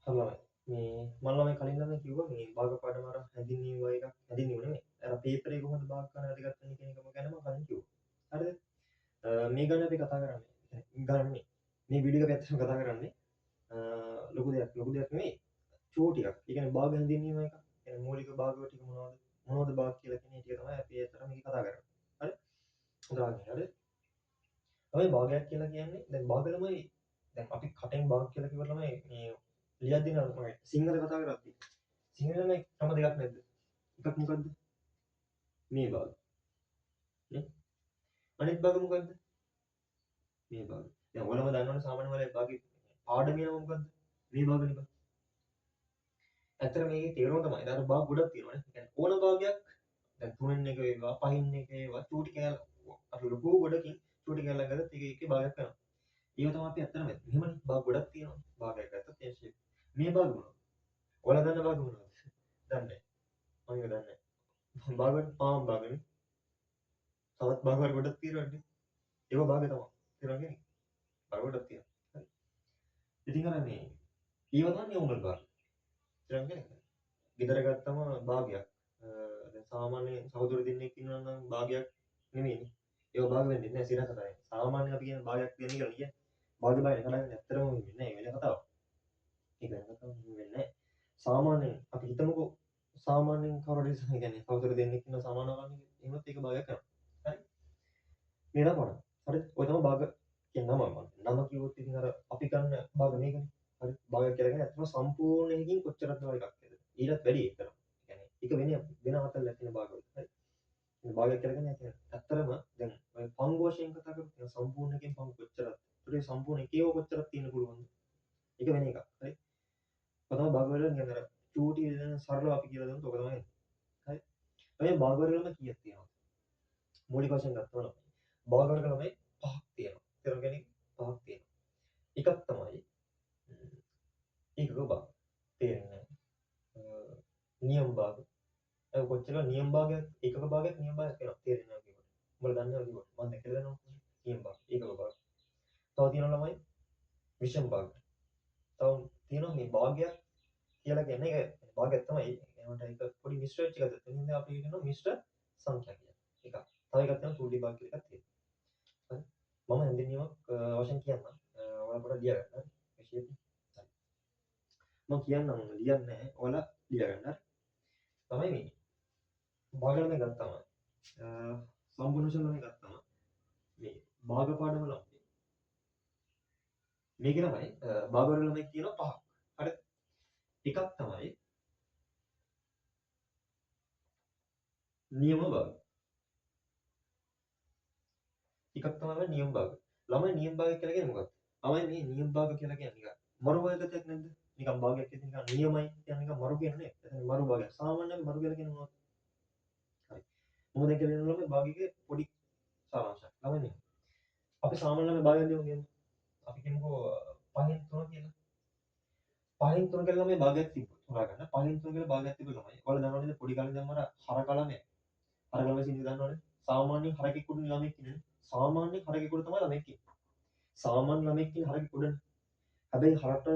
හරි ළමයි. මේ මම ළමයි කලින් ළමයි කිව්වා මේ භාග පාඩම අර හැඳින්වීම වගේ එකක් හැඳින්වීම නෙමෙයි. අර පේපර් එක කොහොමද භාග කරන්න වැදගත් වෙන්නේ කියන එකම ගැන මම කලින් කිව්වා. හරිද? මේ ගැන අපි කතා කරන්නේ. ගණන් නෙමෙයි. මේ වීඩියෝ එක අපි ඇත්තටම කතා කරන්නේ ලොකු දෙයක් ලොකු දෙයක් නෙමෙයි. චූටි එකක්. ඒ කියන්නේ භාග හැඳින්වීම එකක්. ඒ කියන්නේ මූලික භාග ටික මොනවද? මොනවද භාග කියලා කියන ටික තමයි අපි ඇත්තටම මේක කතා කරන්නේ. හරි? උදාහරණයක් හරි? තමයි භාගයක් කියලා කියන්නේ දැන් භාග ළමයි දැන් අපි කටෙන් භාග කියලා කිව්වට ළමයි මේ ලියද්දී නම් මම සිංහල කතා කරද්දී සිංහල ළමයි ක්‍රම දෙකක් නැද්ද? එකක් මොකද්ද? මේ භාග. නේ? අනිත් භාග මොකද්ද? මේ භාග. දැන් ඔයාලම දන්නවනේ සාමාන්‍ය වල භාගේ පාඩමේ නම මොකද්ද? මේ භාගනේ බං. ඇත්තට මේකේ තේරුම තමයි. දැන් අර භාග ගොඩක් තියෙනවනේ. ඒ කියන්නේ ඕන භාගයක් දැන් තුනෙන් එක වේවා පහින් එක වේවා චූටි කෑල්ල අර ලොකු ගොඩකින් චූටි කෑල්ලක් ගත්තත් ඒක එකේ භාගයක් වෙනවා. ඒව තමයි අපි ඇත්තටම මෙහෙමනේ භාග ගොඩක් තියෙනවා. භාගයක් ගත්තත් ඒ ෂේප්. මේ භාග මොනවද? ඔයාලා දන්න භාග මොනවද? දන්නේ නැහැ. මම ඒක දන්නේ නැහැ. භාග වල පාම් භාගනේ. තවත් භාග වල ගොඩක් තියෙනවනේ. ඒව භාග තමයි. තේරුණා කියන්නේ? භාග ගොඩක් තියෙනවා. හරි. ඉතින් අර මේ ඒව තමයි නෝමල් භාග. තේරුණා කියන්නේ? ගෙදර ගත්තම භාගයක්. දැන් සාමාන්‍ය සහෝදර දෙන්නෙක් ඉන්නවා නම් භාගයක් නෙමෙයිනේ. ඒව භාග වෙන්නේ නැහැ සිරා කතාවේ. සාමාන්‍යයෙන් අපි කියන භාගයක් තියෙන කියලා කියන්නේ. භාග භාග කඩන්නේ ඇත්තටම වෙන්නේ නැහැ. වෙන කතාවක්. ඒක වෙන කතාවක් වෙන්නේ නැහැ. සාමාන්‍යයෙන් අපි හිතමුකෝ සාමාන්‍යයෙන් කවුරු හරි ඒ කියන්නේ සහෝදර දෙන්නෙක් ඉන්නවා සමාන වන්නේ කියලා. එහෙමත් ඒක භාගයක් කරනවා. හරි. මේ නම මොනවද? හරි. ඔය තමයි භාග කියන නම මම. නම කිව්වොත් ඉතින් අර අපි ගන්න භාග මේකනේ. හරි. භාගයක් කියලා කියන්නේ ඇත්තටම සම්පූර්ණ එකකින් කොච්චරක්ද වගේ එකක් නේද? ඊටත් වැඩි ඒක කරනවා. ඒ කියන්නේ ඒක වෙන වෙන ආතල්යක් තියෙන භාග වල. හරි. මේ භාගයක් කියලා කියන්නේ ඇත්තටම දැන් ඔය පංගු වශයෙන් කතා කරොත් දැන් සම්පූර්ණ එකෙන් පංගු කොච්චරක්ද? ඒතර ඒ සම්පූර්ණ එකේව කොච්චරක් තියෙන්න පුළුවන්ද? ඒක වෙන එකක්. හරි. ඔක තමයි භාග වල නිකන් අර චූටි වෙන සරලව අපි කියලා දුන්නොත් ඔක තමයි එන්නේ. හරි. මේ භාග වර්ග කීයක් තියෙනවද? මූලික වශයෙන් ගත්තම ළමයි භාග වර්ග ළමයි පහක් තියෙනවා. තේරුම් ගැනීම පහක් තියෙනවා. එකක් තමයි ඒකක භාග. තේරෙන්නේ නැහැ. නියම භාග. ඒ කොච්චර නියම භාගයක් ඒකක භාගයක් නියම භාගයක් වෙනවා. තේරෙන්නේ නැහැ කිව්වට. උඹලා දන්නේ නැහැ කිව්වට. මම දැන් කියලා දෙනවා. නියම භාග ඒකක භාග. තව තියෙනවා ළමයි විෂම භාග. තව තියෙනවා මේ භාගයක් කියලා කියන්නේ ඒක භාගයක් තමයි. ඒකට ඒක පොඩි මිශ්‍ර වෙච්ච එකක්. එතනින් ඉඳන් අපි කියනවා මිශ්‍ර සංඛ්‍යා කියලා. එකක්. තව එකක් තියෙනවා තුඩි භාග කියලා එකක් තියෙනවා. හරි. මම හැඳින්වීමක් වශයෙන් කියන්නම්. ඔයාලා පොඩ්ඩක් ලියා ගන්න. හරි. විශේෂ. හරි. මම කියන්නම් ලියන්නේ නැහැ. ඔයාලා ලියා ගන්න. හරි. තමයි මේ භාග ළමයි ගත්තම සම්පූර්ණ වශයෙන් ළමයි ගත්තම මේ භාග පාඩම ළමයි මේක ළමයි භාග වල ළමයි කියනවා පහක්. හරි. එකක් තමයි නියම භාග. එකක් තමයි නියම භාග. ළමයි නියම භාග කියලා කියන්නේ මොකක්ද? ළමයි මේ නියම භාග කියලා කියන්නේ නිකන් මරු වර්ගයක් නැද්ද? නිකන් භාගයක් කියන්නේ නිකන් නියමයි කියන්නේ නිකන් මරු කියන්නේ නේ. එතන මරු භාගයක්. සාමාන්‍යයෙන් මරු කියලා කියන්නේ මොනවද? හරි. මොකද කියලා කියනවා ළමයි භාගයක පොඩි සාරාංශයක්. ළමයි නේ. අපි සාමාන්‍ය ළමයි භාගයක් දෙමු කියමු. අපි කියමුකෝ පහෙන් තුන කියලා. පහෙන් තුන කියලා ළමයි භාගයක් තිබ්බොත් හොයාගන්න. පහෙන් තුන කියලා භාගයක් තිබ්බ ළමයි. ඔයාලා දන්නවනේ පොඩි කාලේ ඉඳන්ම අර හරක ළමයි. හරක ළමයි සින්දු දන්නවනේ. සාමාන්‍යයෙන් හරකෙක් උඩ ළමෙක් ඉන්නේ. සාමාන්‍යයෙන් හරකෙක් උඩ තමයි ළමෙක් ඉන්නේ. සාමාන්‍ය ළමෙක් ඉන්නේ හරකෙක් උඩනේ. හැබැයි හරකට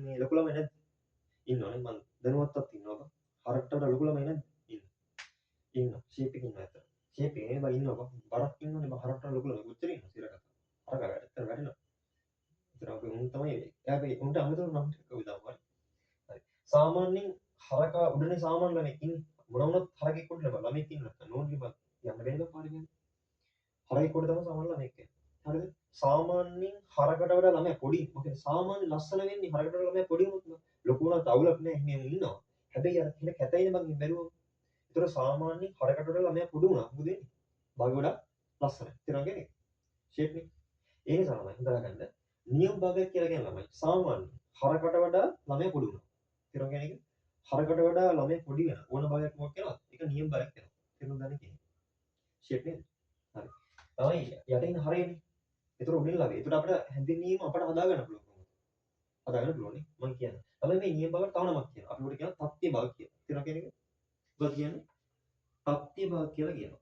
මේ ලොකු ළමයි නැද්ද? ඉන්නවනේ මං දැනුවත්වත් ඉන්නවා බං. හරකට වඩා ලොකු ළමයි නැද්ද? ඉන්න. ඉන්නවා. ෂේප් එකේ ඉන්නවා ඇත්තට. ෂේප් එකේ නේ බං ඉන්නවා බං. බරක් ඉන්නවනේ බං හරකට වඩා ලොකු ළමයි කොච්චර ඉන්නවද සිර කතා. හරක ඇත්තට වැටෙනවා. ඒතර අපි උන් තමයි එයා අපි උන්ට අමතරව නම් ටිකක් අපි දාමු හරි. හරි. සාමාන්‍යයෙන් හරකා උඩනේ සාමාන්‍ය ළමෙක් ඉන්නේ. මොන වුණත් හරකෙක් උඩ නේ බං ළමෙක් ඉන්න නැත්තම් නෝන්ලි බං යන්න බැරි බං පාරේ යන්න. හරකෙක් උඩ තමයි සාමාන්‍ය ළමෙක් ඉන්නේ. හරිද? සාමාන්‍යයෙන් හරකට වඩා ළමයා පොඩි. මොකද සාමාන්‍ය ලස්සන වෙන්නේ හරකට වඩා ළමයා පොඩි වුණොත් ලොකු වුණත් අවුලක් නෑ එහෙම ඉන්නවා. හැබැයි අර කෙන කැතයිනේ බං බැලුවම. ඒතර සාමාන්‍යයෙන් හරකට වඩා ළමයා පොඩි වුණා මොකද වෙන්නේ? භාග වඩා ලස්සනයි. තේරුණා කියන්නේ? ෂේප් නේ. ඒ නිසා ළමයි හිතා ගන්න නියම භාගයක් කියලා කියන ළමයි සාමාන්‍ය හරකට වඩා ළමයා පොඩි වුණා. තේරුණා කියන්නේ? හරකට වඩා ළමයා පොඩි වෙන ඕන භාගයක් මොකක් වෙනවද? ඒක නියම භාගයක් වෙනවා. තේරුණාද දන්නේ කියන්නේ? ෂේප් නේද? හරි. තමයි යට ඉන්න හරයනේ. ඒතර උඩින් ළමයි. ඒතර අපිට හැඳින්වීම අපිට හදාගන්න පුළුවන් කොහොමද? හදාගන්න පුළුවන් නේ මං කියන්නේ. තමයි මේ නියම භාගයට තව නමක් කියනවා. අපි උඩ කියනවා තත්ත්‍ය භාග කියලා. තේරුණා කියන්නේ? මොකක්ද කියන්නේ? තත්ත්‍ය භාග කියලා කියනවා.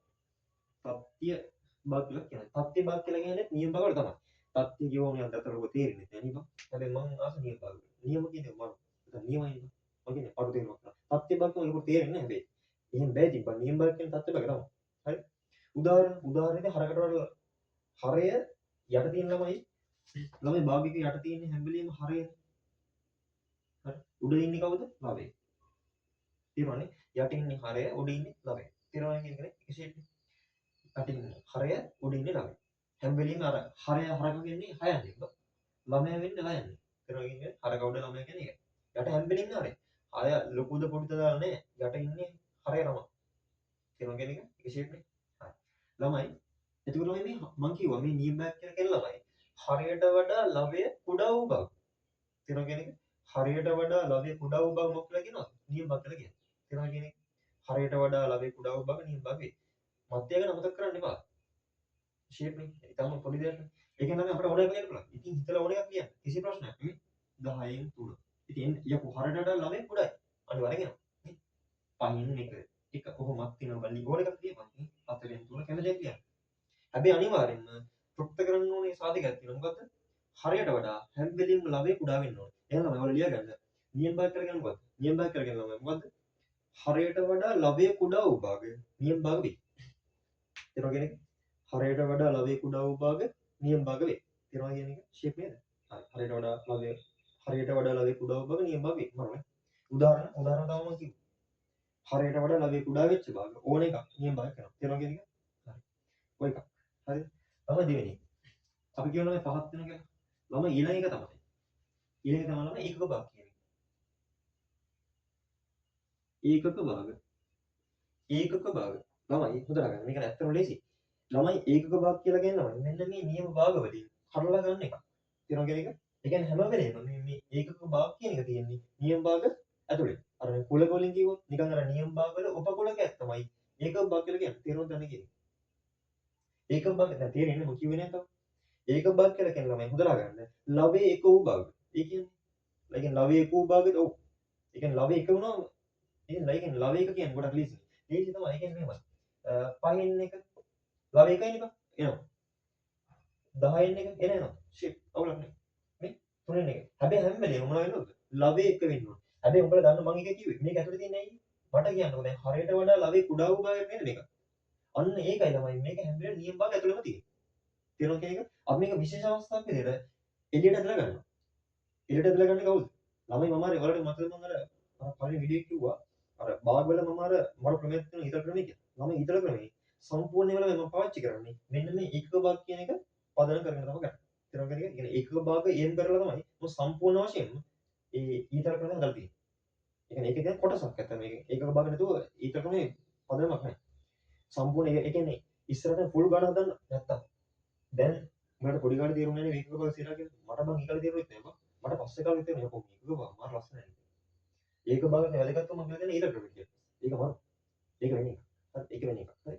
තත්ත්‍ය භාග කියලා කියනවා. තත්ත්‍ය භාග කියලා කියන්නේ නියම භාග වල තමයි. තත්ත්‍ය කියවම නිකන් අතට ලොකු තේරෙන්නේ නැහැ නේ බං. හැබැයි මං ආස නියම භාග. නියම කියන්නේ මරු. නැත්නම් නියමයි නේ. මං කියන්නේ පටු තේරුමක් නෑ. තත්ත්ව භාග කියවල ලොකු තේරෙන්නේ නෑ හැබැයි. එහෙම බෑ ඉතින් බං නියම භාග කියන්නේ තත්ත්ව භාග තමයි. හරි. උදාහරණෙදී හරකට වඩා හරය යට තියෙන ළමයි ළමයි භාගික යට තියෙන හැම වෙලෙම හරය. හරි. උඩ ඉන්නේ කවුද? ලවය. තේරුණානේ? යට ඉන්නේ හරය, උඩ ඉන්නේ ලවය. තේරුණා කියන එක එක ෂේප් එක. යට ඉන්නේ හරය, උඩ ඉන්නේ ලවය. හැම වෙලෙම අර හරය හරක කියන්නේ හයන්නේ බා. ළමයා වෙන්නේ ලයන්නේ. තේරුණා කියන්නේ හරක උඩ ළමයා කියන්නේ ඒක. යට හැම වෙලෙම හරය. හරය ලොකුද පොඩිද දාලා නෑ. යට ඉන්නේ හරය ළමා. තේරුණා කියන එක එක ෂේප් නේ. හරි. ළමයි එතකොට ළමයි මේ මං කිව්වා මේ නියම භාග කියලා කියන ළමයි හරයට වඩා ලවය කුඩා වූ භාග. තේරුණා කියන එක හරයට වඩා ලවය කුඩා වූ භාග මොකක් කියලා කියනවද? නියම භාග කියලා කියනවා. තේරුණා කියන එක හරයට වඩා ලවය කුඩා වූ භාග නියම භාග වේ. මධ්‍යය ගැන අමතක කරන්න එපා. ෂේප් නේ. ඊටම පොඩි දෙයක් නේ. ඒ කියන්නේ ළමයි අපිට ඕන එකක් ලියන්න පුළුවන්. ඉතින් හිතලා ඕන එකක් ලියන්න. කිසි ප්‍රශ්නයක් නෙමෙයි. 10න් 3. ඉතින් යකෝ හරයට වඩා ලවය කුඩායි. අනිවාර්යෙන් එනවා. නේ? පහින් එක එක කොහොමත් තියෙනවා බලි ඕන එකක් ලියපන්. නේ? 4න් 3 කැමති දෙයක් ලියන්න. හැබැයි අනිවාර්යෙන්ම තෘප්ත කරන්න ඕනේ සාධකයක් තියෙනවා. මොකද්ද? හරයට වඩා හැම වෙලෙම ලවය කුඩා වෙන්න ඕනේ. එහෙනම් ළමයි ඔයාලා ලියා ගන්න. නියම භාග කරගන්න මොකද්ද? නියම භාග කරගන්න ළමයි මොකද්ද? හරයට වඩා ලවය කුඩා වූ භාගය නියම භාග වේ. තේරුණා කියන එක? හරයට වඩා ලවය කුඩා වූ භාග නියම භාග වේ. තේරුණා කියන එක ෂේප් නේද? හරි. හරයට වඩා ලවය හරයට වඩා ලවය කුඩා වූ භාග නියම භාග වේ. මරණයි. උදාහරණ තමයි මම කිව්වේ. හරයට වඩා ලවය කුඩා වෙච්ච භාග ඕන එකක් නියම භාග කරනවා. තේරුණා කියන එක? හරි. ඔය එකක්. හරි. තමයි දෙවෙනි. අපි කියනවා මේ පහක් වෙන කියලා. ළමයි ඊළඟ එක තමයි. ඊළඟ තමයි ළමයි ඒකක භාග කියන්නේ. ඒකක භාග. ඒකක භාග. ළමයි හොඳට අහගන්න. මේක ඇත්තටම ලේසි. ළමයි ඒකක භාග කියලා කියන්නේ ළමයි මෙන්න මේ නියම භාග වලින් කඩලා ගන්න එක. තේරුණා කියන එක? ඒ කියන්නේ හැම වෙලේම මේ මේ ඒකක භාග කියන එක තියෙන්නේ නියම භාග ඇතුලේ. අර මේ කුලක වලින් කිව්වොත් නිකන් අර නියම භාග වල උප කුලකයක් තමයි ඒකක භාග කියලා කියන්නේ. තේරුණාද දන්නේ කියන්නේ? ඒකක භාග දැන් තේරෙන්නේ මම කිව්වේ නේද? ඒකක භාග කියලා කියන්නේ ළමයි හොඳට අහගන්න. ලවයේ එක වූ භාග. ඒ කියන්නේ ඒ කියන්නේ ලවයේ එක වූ භාගෙද ඔව්. ඒ කියන්නේ ලවයේ එක වුණාම එහෙනම් ඒ කියන්නේ ලවයේ එක කියන්නේ ගොඩක් ලේසි. ලේසි තමයි. ඒ කියන්නේ මෙහෙමයි. පහෙන් එක ලවයේ එකයි නේ බං. එනවා. 10න් එක එන එනවා. ෂිප් අවුලක් නෑ. මේ තුනෙන් එක. හැබැයි හැම වෙලේම මොනවා වෙන්න ඕනද? ලවයේ එක වෙන්න ඕන. හැබැයි උඹලා දන්න මං එක කිව්වේ. මේක ඇතුලේ තියෙන්නේ ඇයි? මට කියන්නකෝ දැන් හරයට වඩා ලවයේ කුඩා වූ භාගයක් නේද මේක? අන්න ඒකයි ළමයි මේක හැම වෙලේම නියම භාග ඇතුළේම තියෙන්නේ. තේරුණා කියන එක? අපි මේක විශේෂ අවස්ථාවක් විදිහට එළියට ඇදලා ගන්නවා. එළියට ඇදලා ගන්නේ කවුද? ළමයි මම අර ඔයාලට මතකද මං අර අර පළවෙනි වීඩියෝ එක කිව්වා. අර භාග වල මම අර මරු ක්‍රමයක් තියෙනවා ඊතල ක්‍රමය කියලා. ළමයි ඊතල ක්‍රමේ සම්පූර්ණ වෙලාවෙ මම පාවිච්චි කරන්නේ මෙන්න මේ ඒකක භාග කියන එක පදනම් කරගෙන තමයි ගන්නේ. තේරුණා කියන එක? ඒ කියන්නේ ඒකක භාග එම් කරලා තමයි මම සම්පූර්ණ වශයෙන්ම ඒ ඊතල ක්‍රමය හදලා තියෙන්නේ. ඒ කියන්නේ ඒක දැන් කොටසක් ඇත්තට මේක. ඒකක භාග නැතුව ඊතල ක්‍රමේ පදනමක් නැහැ. සම්පූර්ණ ඒ කියන්නේ ඉස්සරහට ෆුල් ගාන හදන්න නැත්තම් දැන් මට පොඩි කාලේ තේරුන්නේ නැහැ මේකක භාග සිරා කියලා. මට බං ඒ කාලේ තේරුනෙත් නෑ බං. මට පස්සේ කාලේ තේරුණා යකෝ මේකක භාග මාර ලස්සනයි. ඒක භාග වැදගත්කම මම කියලා දෙන්නේ ඊතල ක්‍රමේ කියලා. ඒක මරු. ඒක වෙන එකක්. හරි ඒක වෙන එකක්. හරි.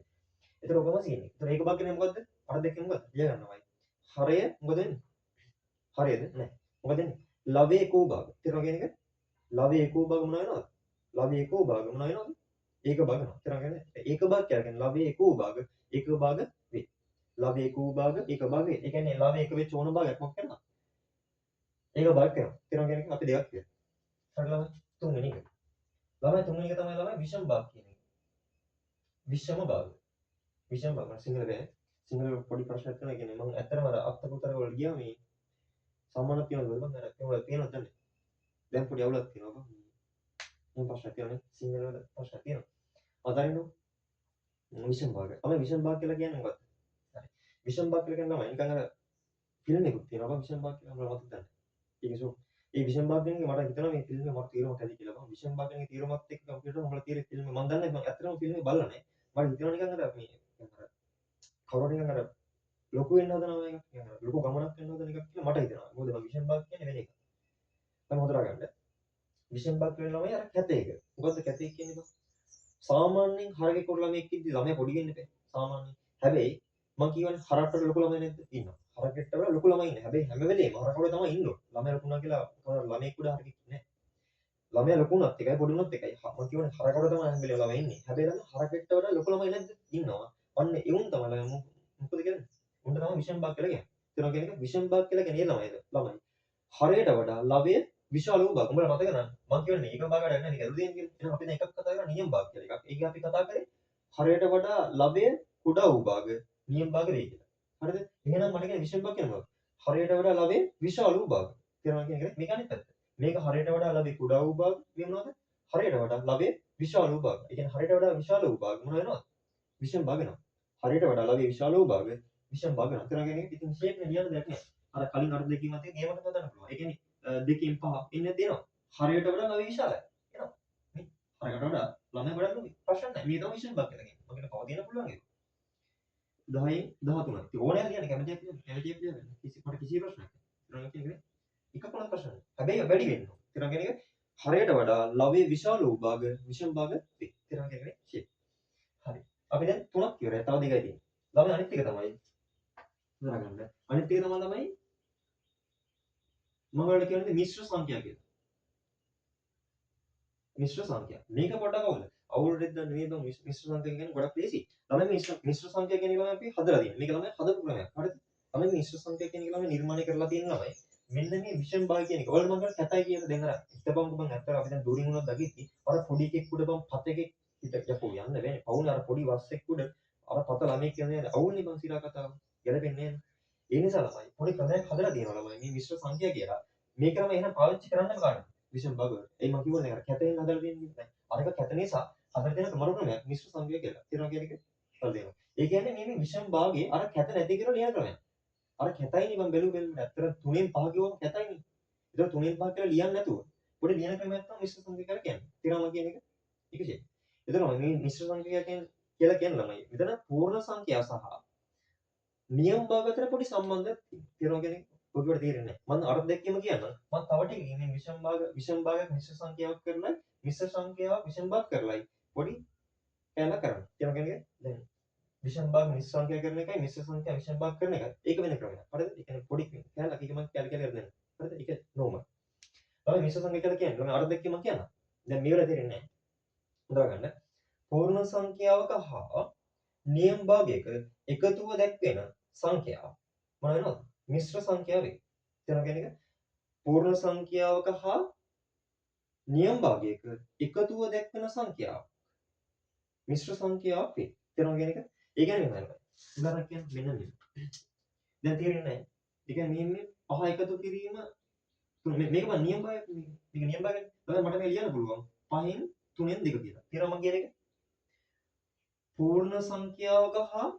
එතකොට ඔකම සීන් එක. එතකොට ඒක භාග කියන්නේ මොකද්ද? අර දෙකෙන් මොකද්ද? ලිය ගන්නවයි. හරය මොකද වෙන්නේ? හරයද? නෑ. මොකද වෙන්නේ? ලවයේ එක වූ භාග. තේරුණා කියන එක? ලවයේ එක වූ භාග මොනවා වෙනවද? ලවයේ එක වූ භාග මොනවා වෙනවද? ඒක භාග වෙනවා. තේරුණා කියන්නේ? ඒක භාග කියලා කියන්නේ ලවයේ එක වූ භාග ඒක භාග වේ. ලවයේ එක වූ භාග ඒක භාග වේ. ඒ කියන්නේ ලවයේ එක වෙච්ච ඕන භාගයක් මොකක් වෙනවද? ඒක භාග වෙනවා. තේරුණා කියන එක අපි දෙකක් කියනවා. හරි ළමයි තුන්වෙනි එක. ළමයි තුන්වෙනි එක තමයි ළමයි විෂම භාග කියන එක. විෂම භාග. විෂම භාග මට සිංහල බෑ. සිංහල පොඩි ප්‍රශ්නයක් තියෙනවා. ඒ කියන්නේ මං ඇත්තටම අර අත්තපුතර වල ගියා මේ සම්මානක් තියෙනවද බං අර ඒවල තියෙනවද දන්නේ. දැන් පොඩි අවුලක් තියෙනවා බං. මම ප්‍රශ්නයක් තියෙනවනේ සිංහල වල ප්‍රශ්නයක් තියෙනවා. අතාරින්නකො. විෂම භාග. තමයි විෂම භාග කියලා කියන්නේ මොකක්ද? හරි. විෂම භාග කියලා කියන්නේ තමයි නිකන් අර ෆිල්ම් එකක් තියෙනවා බං විෂම භාග කියලා මම මතක දන්නේ. ඒක සෝ ඒ විෂම භාග කියන එක මට හිතෙනවා මේ ෆිල්ම් එක මට තීරමක් ඇති කියලා බං. විෂම භාග කියන තීරමත් එක්ක කම්පියුටර් මොකද තියෙන්නේ ෆිල්ම් එක මම දන්නේ නැහැ මං ඇත්තටම ෆිල්ම් එක බලලා නැහැ. මට හිතෙනවා නිකන් අර මේ නිකන් අර කවුරු නිකන් අර ලොකු වෙන්න හදනවා එකක් නිකන් අර ලොකු ගමනක් යන්න හදන එකක් කියලා මට හිතෙනවා. මොකද මම විෂම භාග කියන්නේ වෙන එකක්. මම හොඳට අහගන්න. විෂම භාග කියන ළමයි අර කැතේ එක. මොකද්ද කැතේ කියන්නේ බං? සාමාන්‍යයෙන් හරකෙක් උඩ ළමයෙක් ඉද්දි ළමයා පොඩි වෙන්න බෑ. සාමාන්‍යයෙන්. හැබැයි මං කියවනේ හරකට ලොකු ළමයි නැද්ද? ඉන්නවා. හරකෙක්ට වඩා ලොකු ළමයි ඉන්නේ. හැබැයි හැම වෙලේම හරක උඩ තමයි ඉන්න ඕන. ළමයා ලොකු වුණා කියලා කවදාවත් ළමයෙක් උඩ හරකෙක් නෑ. ළමයා ලොකු වුණත් එකයි පොඩි වුණත් එකයි. මං කියවනේ හරක උඩ තමයි හැම වෙලේම ළමයි ඉන්නේ. හැබැයි ළමයා හරකෙක්ට වඩා ලොකු ළමයි නැද්ද? ඉන්නවා. අන්න එවුන් තමයි ළමයා මොකද කියන්නේ? උන්ට තමයි විෂම භාග කියලා කියන්නේ. තේරුණා කියන එක? විෂම භාග කියලා කියන්නේ ළමයිද? ළමයි. හරයට වඩා ලවය විශාල වූ භාග. උඹලා මතක නම් මං කියන්නේ මේක භාග වැඩක් නෑ මේක ඇතුළේ තියෙන කියලා. එහෙනම් අපි දැන් එකක් කතා කරා නියම භාග කියලා එකක්. ඒක අපි කතා කරේ හරයට වඩා ලවය කුඩා වූ භාග නියම භාග වෙයි කියලා. හරිද? එහෙනම් මට කියන්නේ විෂම භාග කියන්නේ මොකක්ද? හරයට වඩා ලවය විශාල වූ භාග. තේරුණා කියන එක මේක අනිත් පැත්ත. මේක හරයට වඩා ලවය කුඩා වූ භාග. මේ මොනවද? හරයට වඩා ලවය විශාල වූ භාග. ඒ කියන්නේ හරයට වඩා විශාල වූ භාග මොන වෙනවද? විෂම භාග වෙනවා. හරයට වඩා ලවය විශාල වූ භාග විෂම භාග වෙනවා. තේරුණා කියන එක ඉතින් ෂේප් නේ ලියන්න දෙයක් නෑ. අර කලින් අර දෙකකින් මතක ගේමකට හදන්න පුළුවන්. ඒ කියන්නේ දෙකෙන් පහ ඉන්න තියෙනවා. හරයට වඩා ලවය විශාලයි. එනවා. මේ හරයට වඩා ළමයි ගොඩක් ලොකුයි. ප්‍රශ්න නෑ. මේ තමයි විෂම භාග කියලා කියන්නේ. මම කියන තව තියෙන පුළුවන් ඒක. 10න් 13. ඉතින් ඕනෑ ලියන්න කැමතියක් ලියන්න. කැමතියක් ලියන්න. කිසි මට කිසි ප්‍රශ්නයක් නෑ. තේරුණා කියන එක එකක් වුණත් ප්‍රශ්න නෑ. හැබැයි වැඩි වෙන්න ඕන. තේරුණා කියන එක හරයට වඩා ලවයේ විශාල වූ භාග විෂම භාග වේ. තේරුණා කියන එක ෂේප්. හරි. අපි දැන් තුනක් ඉවරයි. තව දෙකයි තියෙන්නේ. ළමයි අනිත් එක තමයි හදාගන්න. අනිත් එක තමයි ළමයි මම ඔයාලට කියන්නේ මිශ්‍ර සංඛ්‍යා කියලා. මිශ්‍ර සංඛ්‍යා. මේක පොඩ්ඩක් අවුල්. අවුල් රෙද්ද නෙමෙයි බං මිශ්‍ර සංඛ්‍යා කියන්නේ ගොඩක් ලේසි. ළමයි මිශ්‍ර සංඛ්‍යා කියන එක ළමයි අපි හදලා තියෙන්නේ. මේක ළමයි හදපු ක්‍රමයක්. හරිද? ළමයි මිශ්‍ර සංඛ්‍යා කියන එක ළමයි නිර්මාණය කරලා තියෙන ළමයි. මෙන්න මේ විෂම භාග කියන එක. ඔයාලා මං කරන්නේ කැතයි කියලා දැන් අර හිතපන්කෝ බං ඇත්තට අපි දැන් දුරින් වුණත් දකිද්දි අර පොඩි එකෙක් උඩ බං පත එකෙක් හිට යකෝ යන්න බෑනේ. පවුනේ අර පොඩි වස් එක් උඩ අර පත ළමෙක් කියන්නේ අවුල්නේ බං සිරා කතාව. ගැලපෙන්නේ නෑනේ. ඒ නිසා ළමයි පොඩි ක්‍රමයක් හදලා තියෙනවා ළමයි මේ මිශ්‍ර සංඛ්‍යා කියලා. මේ ක්‍රමය එහෙනම් පාවිච්චි කරන්නම කාටද? විෂම භාග වලට. එයි මං කිව්වනේ අර කැතෙන් හදලා තියෙන්නේ නෑ. අරක කැත නිසා හදලා තියෙන මරු ක්‍රමයක් මිශ්‍ර සංඛ්‍යා කියලා. තේරුණා කියන එක? හදලා තියෙනවා. ඒ කියන්නේ මේ විෂම භාගයේ අර කැත නැති කියලා ලියන ක්‍රමයක්. අර කැතයිනේ මං බැලුව බැලුවට ඇත්තට 3න් 5 කිව්වම කැතයිනේ. ඒතර 3න් 5 කියලා ලියන්නේ නැතුව පොඩි ලියන ක්‍රමයක් තමයි මිශ්‍ර සංඛ්‍යා කියලා කියන්නේ. තේරුණා මං කියන එක? ඒක ෂේප්. ඒතර මේ මිශ්‍ර සංඛ්‍යා කියලා කියන ළමයි මෙතන පූර්ණ සංඛ්‍යා සහ නියම භාග අතර පොඩි සම්බන්ධයක් තියෙනවා. තේරුණා කියන එක? ඔය කිව්වට තේරෙන්නේ නැහැ. මං අර දෙකෙම කියන්න. මං තව ටිකකින් මේ විෂම භාග විෂම භාගයක් මිශ්‍ර සංඛ්‍යාවක් කරලා මිශ්‍ර සංඛ්‍යාවක් විෂම භාග කරලායි පොඩි කෑල්ල කරන්න. තේරුණා කියන එක? දැන් විෂම භාග මිශ්‍ර සංඛ්‍යා කරන එකයි මිශ්‍ර සංඛ්‍යා විෂම භාග කරන එකයි ඒක වෙන ක්‍රමයක්. හරිද? ඒ කියන්නේ පොඩි කෑල්ලක් ඒක මං කෑල්ල කෑල්ල කරලා දෙන්න. හරිද? ඒක නෝමල්. තමයි මිශ්‍ර සංඛ්‍යා කියලා කියන්නේ. ළමයි අර දෙකෙම කියන්න. දැන් මේ වෙලාව තේරෙන්නේ නැහැ. හොඳට ගන්න. පූර්ණ සංඛ්‍යාවක හා නියම භාගයක එකතුව දැක්වෙන සංඛ්‍යාව මොන වෙනවද? මිශ්‍ර සංඛ්‍යාව වේ. තේරුණා කියන එක? පූර්ණ සංඛ්‍යාවක හා නියම භාගයක එකතුව දැක්වෙන සංඛ්‍යාව මිශ්‍ර සංඛ්‍යාවක් වේ. තේරුණා කියන එක? ඒ කියන්නේ මෙහෙමයි. උදාහරණයක් කියන්න මෙන්න මෙහෙම. දැන් තේරෙන්නේ නැහැ. ඒ කියන්නේ මේ පහ එකතු කිරීම තුන මේක මම නියම භාගයක් මේක. මේක නියම භාගයක්. තමයි මට මේ ලියන්න පුළුවන්. 5න් 3න් 2 කියලා. තේරුණා මං කියන එක? පූර්ණ සංඛ්‍යාවක හා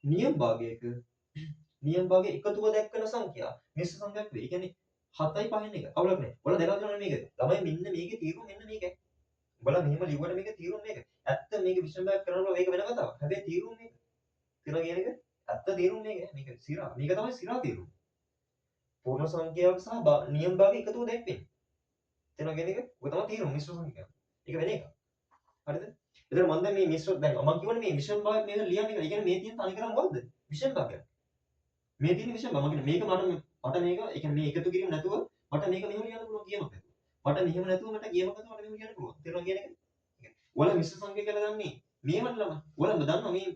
නියම භාගයක නියම භාගයේ එකතුව දැක්වෙන සංඛ්‍යා මිශ්‍ර සංඛ්‍යාවක් වේ. ඒ කියන්නේ 7යි 5න් 1. අවුලක් නෑ. ඔයාලා දැකලා තියෙනවනේ මේක. ළමයි මෙන්න මේකේ තීරුම මෙන්න මේකයි. උඹලා මෙහෙම ලිව්වට මේකේ තීරුම මේක. ඇත්ත මේක විෂම භාගයක් කරනකොට මේක වෙන කතාවක්. හැබැයි තීරුම මේක. තේරුණා කියන එක? ඇත්ත තීරුම මේක. මේක සිරා. මේක තමයි සිරා තීරුම. පූර්ණ සංඛ්‍යාවක සහ නියම භාගයේ එකතුව දැක්වෙන්නේ. තේරුණා කියන එක? ඔක තමයි තීරුම මිශ්‍ර සංඛ්‍යාව. ඒක වෙන එකක්. හරිද? එතන මම දැන් මේ මිශ්‍ර දැන් මම කියවනේ මේ විෂම භාගයක් මේක ලියන්න කියලා. ඒ කියන්නේ මේ තියෙන තනි කරම මොකද්ද? විෂම භාගයක්. මේ තියෙන විෂම භාග. මම කියන්නේ මේක මට මේක ඒ කියන්නේ මේ එකතු කිරීම නැතුව මට මේක මෙහෙම ලියන්න පුළුවන් කියමක් නැතුව. මට මෙහෙම නැතුව මට කියමක් නැතුව මට මෙහෙම ලියන්න පුළුවන්. තේරුණා කියන එක? ඔයාලා මිශ්‍ර සංඛ්‍යා කියලා දන්නේ මේවට ළමයි. ඔයාලා දන්නවා මේ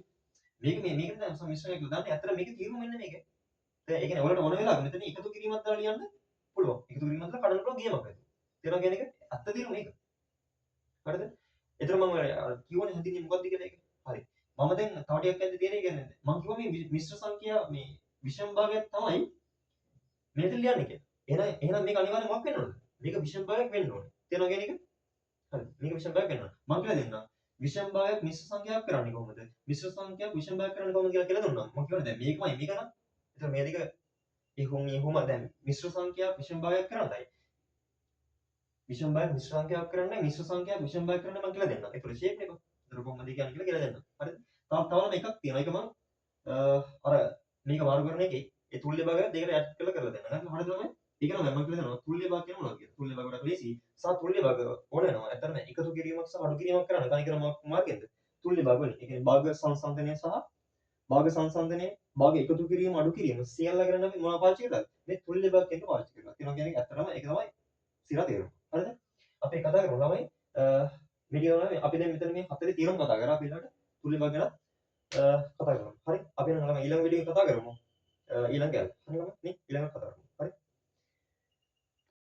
මේක මේ මේක තමයි මිශ්‍ර සංඛ්‍යා කියලා දන්නේ. ඇත්තට මේක තීරුම මෙන්න මේක. දැන් ඒ කියන්නේ ඔයාලට ඕන වෙලාවක මෙතන එකතු කිරීමක් දාලා ලියන්න පුළුවන්. එකතු කිරීමක් දාලා කඩන්න පුළුවන් ගියමක් නැතුව. තේරුණා කියන එක? ඇත්ත තීරුම මේක. හරිද? එතන මම කියවනේ හැදින්නේ මොකද්ද කියලා ඒක. හරි. මම දැන් තව ටිකක් ඇද්ද තියෙන එක කියන්නේ මම කිව්වා මේ මිශ්‍ර සංඛ්‍යා මේ විෂම භාගයක් තමයි මෙතන ලියන්නේ කියලා. එහෙනම් මේක අනිවාර්යයෙන් මොකක් වෙන්න ඕනද? මේක විෂම භාගයක් වෙන්න ඕනේ. තේරුණා කියන එක? හරි. මේක විෂම භාගයක් වෙන්න ඕනේ. මම කියලා දෙන්නම්. විෂම භාගයක් මිශ්‍ර සංඛ්‍යාවක් කරන්නේ කොහොමද? මිශ්‍ර සංඛ්‍යාවක් විෂම භාගයක් කරන්නේ කොහොමද කියලා කියලා දුන්නා. මම කියවනේ දැන් මේකමයි මේක නම්. එතන මේ දෙක එහෙම දැන් මිශ්‍ර සංඛ්‍යාවක් විෂම භාගයක් කරන්නයි. විෂම භාගයක් මිශ්‍ර සංඛ්‍යාවක් කරන්නයි මිශ්‍ර සංඛ්‍යාවක් විෂම භාගයක් කරන්න මම කියලා දෙන්නම්. ඒතර ෂේප් නේ බං. ඒතර කොහොමද කියන්නේ කියලා කියලා දෙන්නම්. හරිද? තව එකක් තියෙනවා. ඒක මම අර මේක මාරු කරන එකේ ඒ තුල්‍ය භාගය දෙකට ඇඩ් කරලා කරලා දෙන්න. හරිද ළමයි? ඒක නම් මම කියලා දෙනවා තුල්‍ය භාග කියන්නේ මොනවද කියලා. තුල්‍ය භාග ගොඩක් ලේසි. සහ තුල්‍ය භාග ඕන වෙනවා. ඇත්තටම එකතු කිරීමක් සහ අඩු කිරීමක් කරන්න තනි කර මාර්ගෙන්ද? තුල්‍ය භාග වලින්. ඒ කියන්නේ භාග සංසන්දනය සහ භාග සංසන්දනය භාග එකතු කිරීම අඩු කිරීම සියල්ල කරන්න අපි මොනවා පාවිච්චි කරලාද? මේ තුල්‍ය භාග කියන එක පාවිච්චි කරලා. තියෙනවා කියන්නේ ඇත්තටම ඒක තමයි සිරා තේරුම. හරිද? අපි කතා කරමු ළමයි. මේ ටික තමයි අපි දැන් මෙතන මේ හතරේ තීරුම් කතා කරා. අපි ඊළඟට තුල්‍ය භාග ගැන